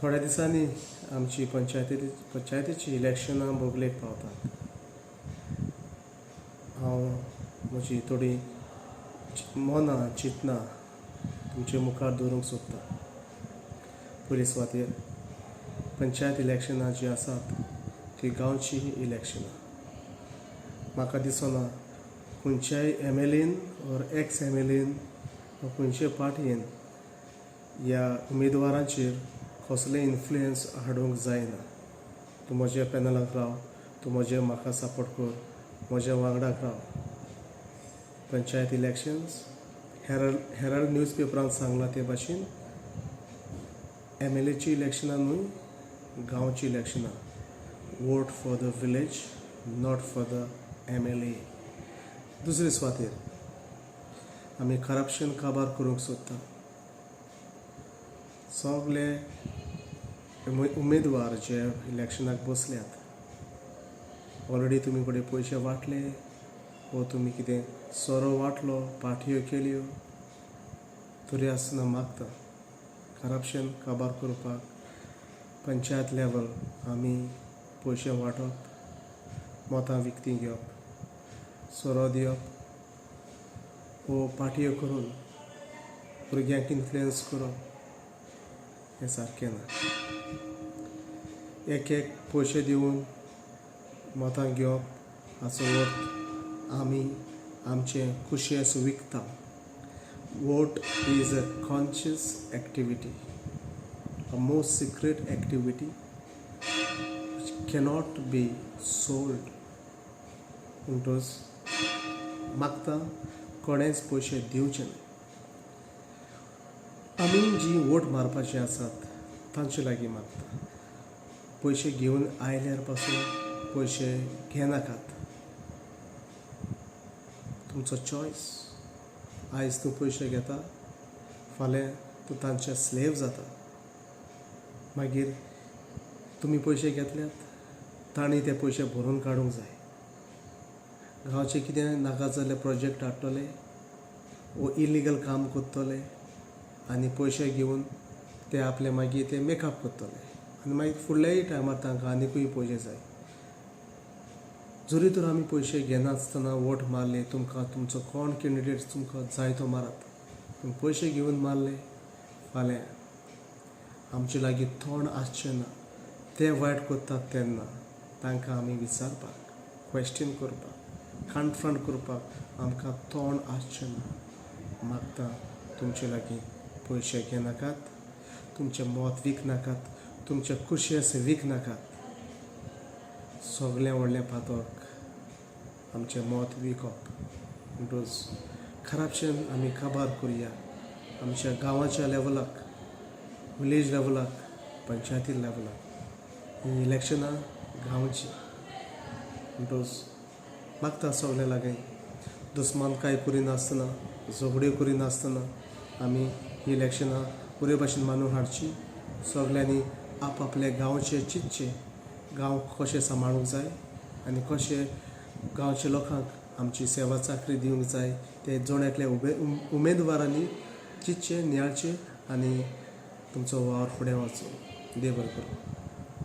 थोड्या दिसांनी आमची पंचायतीची इलेक्शनां बगलेक पावतात. हांव म्हजी थोडी मनां चिंतनां तुमचे मुखार दवरूंक सोदतां. पयले सुवातेर पंचायत इलेक्शनां जीं आसात ती गांवची इलेक्शनां. म्हाका दिसना खंयच्याय M L N or ex M L N वा खंयचे पार्टयेन ह्या उमेदवारांचेर कसलें इन्फ्लुयन्स हाडूंक जायना. तूं म्हज्या पॅनलाक राव, तूं म्हजें म्हाका सपोर्ट कर, म्हज्या वांगडाक राव. पंचायत इलेक्शन्स हेरल्ड न्यूज पेपरान सांगलां ते भाशेन एम एल एची इलेक्शनां न्हय, गांवची इलेक्शनां. Vote for the village, not for the MLA. दुसरे सुवातेर आमी करप्शन काबार करूंक सोदता. सगळे उमेदवार जे इलेक्शनाक बसल्यात, ऑलरेडी तुमी कडेन पयशे वांटले वो तुमी कितें सोरो वांटलो, पार्टयो केल्यो, तरी आसतना मागता करप्शन काबार करपाक पंचायत लेवल आमी पयशे वांटप, मतां विकतीं घेवप, सोरो दिवप वो पार्टयो करून भुरग्यांक इन्फ्लुयन्स करप हें सारकें ना. एक एक पयशे दिवन मतां घेवप हाचो अर्थ आमी आमचें कुशेंस विकता. Vote is a conscious activity, a most secret activity which cannot be sold. म्हणटच मागता कोणेच पयशे दिवचे न्हय. आमी जी वोट मारपाची आसात तांचे लागीं मागता, पयशे घेवन आयल्यार पासून पयशे घेनाकात. तुमचो चॉयस. आयज तूं पयशे घेता, फाल्यां तूं तांचे स्लेव जाता. मागीर तुमी पयशे घेतल्यात, तांणी ते पयशे भरून काडूंक जाय. गांवचे कितें नाका जाल्ले प्रोजेक्ट हाडटले वो इलिगल काम करतले आनी पयशे घेवन ते आपले मागीर ते मेकअप करतले आनी मागीर फुडल्याय टायमार तांकां आनिकूय पयशे जाय. जरी तर आमी पयशे घेनासतना वोट मारले, तुमकां तुमचो कोण कॅन्डिडेट तुमकां जाय तो मारात, पूण पयशे घेवन मारले फाल्यां आमचे लागीं तोंड आसचें ना. ते वायट करतात तेन्ना तांकां आमी विचारपाक, क्वेश्चन करपाक, कन्फ्रंट करपाक आमकां तोंड आसचें ना. मागता तुमचे लागीं पयशे घेनाकात, तुमचें मत विकनाकात, तुमचें कुशेंस विकनाकात. सगळें व्हडलें पातक आमचें मत विकप. म्हणटच करप्शन आमी काबार करुया आमच्या गांवाच्या लेवलाक, विलेज लेवलाक, पंचायती लेवलाक. ही इलेक्शनां गांवची. म्हणटच मागता सगळ्यां लागीं दुस्मानकाय करिनासतना, झगड्यो करिनासतना आमी ही इलेक्शनां बरे भाशेन मानून हाडची. सगल्यांनी आप आपल्या गांवचे चिंतचें, गांव कशें सांबाळूंक जाय आनी कशें गांवच्या लोकांक आमची सेवा चाकरी दिवंक जाय ते जण एकल्या उमेदवारांनी चिंतचें, नियाळचें आनी तुमचो वावर फुडें वचूं. देव बरें करूं.